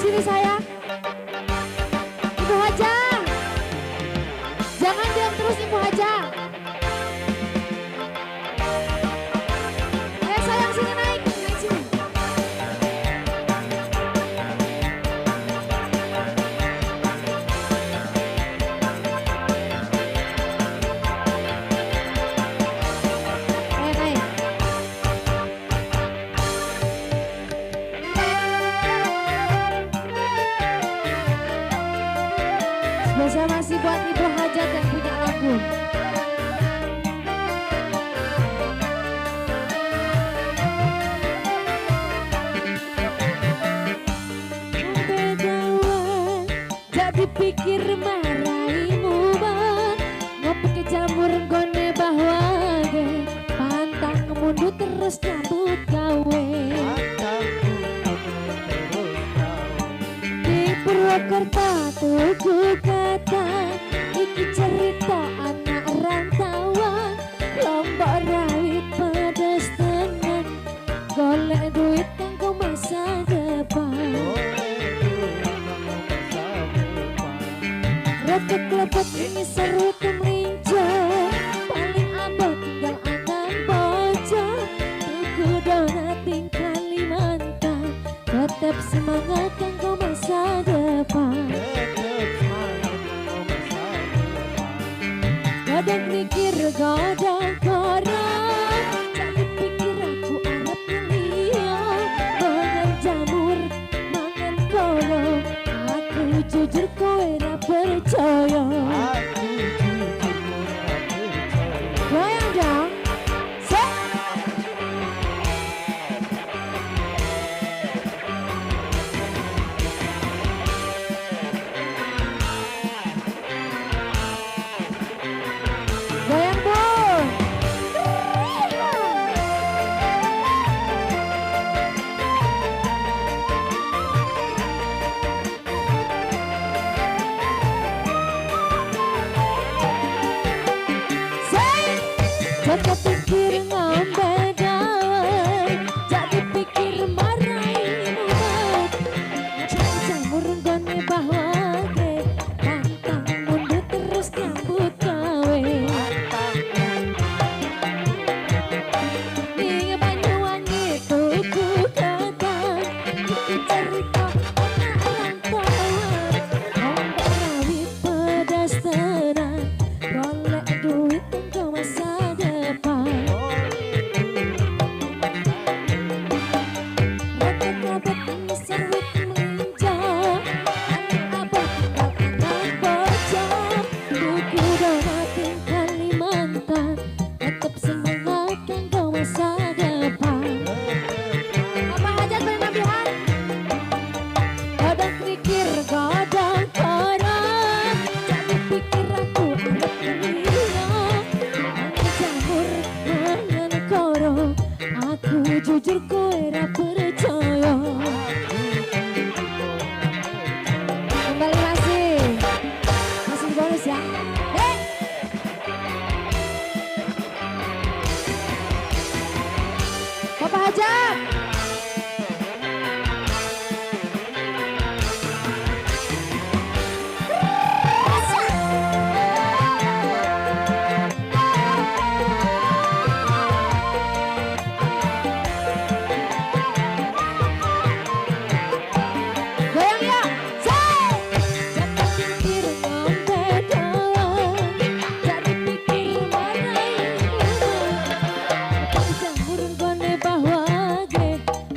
Sini sayang. Ibu Hajah, jangan diam terus Ibu Hajah. Ayo sayang sini naik, naik sini. Ayo naik. Spesial masih buat Ibu Hajat yang punya lagu. Bedawan, jadi pikir maraimu bang. Ngopi ke jamur nggone bahwage. Pantang mundur terus nyambut gawe. Di Purwokerto tuku kata, iki cerita anak rantauan. Lombok rawit pedes tenan, golek duit kanggo masa depan. Retek klepet ngisor wit mlinjo, paling abot tinggal anak bojo. Tuku donat ing Kalimantan, tetep semangat kanggo masa depan. Kadang mikir, kadang korang, jadi pikir aku arep liya. Mangan jamur, mangan koro, aku jujur kowe ra percaya. Goyang dong. Sek. Goyang Bu. Sek. Jaga pikir ngombe dawet, jadi pikir marai mumet. Jamur nggone bahwage, pantang mundur terus nyambut gawe. Ning Banyuwangi tuku kata, iki cerita anak rantauan. Lombok rawit pedas tenan, golek duit kanggo masa depan. Retek klepet ngisor wit mlinjo, anak abot tinggal anak bojo. Tuku donat ing Kalimantan, tetep semangat kanggo masa depan. Apa hajat bernabihan? Kadang mikir, kadang korang, jadi pikir aku arep liya. Mangan jamur, mangan koro, aku jujur kowe ra percaya. Kembali masih, masih bonus ya. Hey! Bapak Hajat. Goyang ya. Say! Jangan pikir ngombe dawet, jadi pikir marai mumet. Jamur nggone bahwage,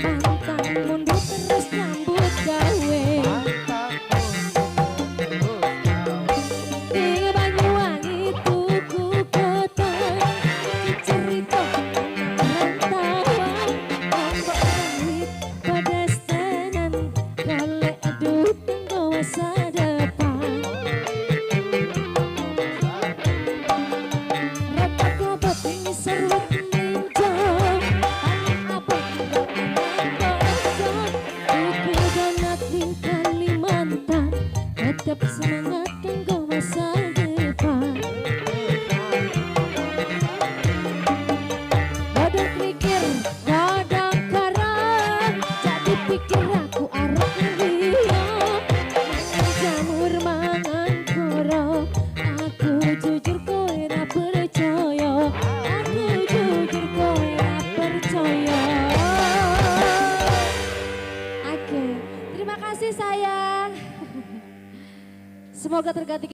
pantang mundur terus nyambut gawe. Di Banyuwangi tuku kota, iki cerita anak rantauan. Lombok rawit pedes tenan, golek duit kanggo masa depan. Retak klepet ngisor wit mlinjo, paling abot tinggal anak bojo. Tuku donat ing Kalimantan, tetep semangat kanggo masa depan. Kadang mikir, kadang karang, jadi pikir aku arep liya. Kasih, sayang. Semoga terganti.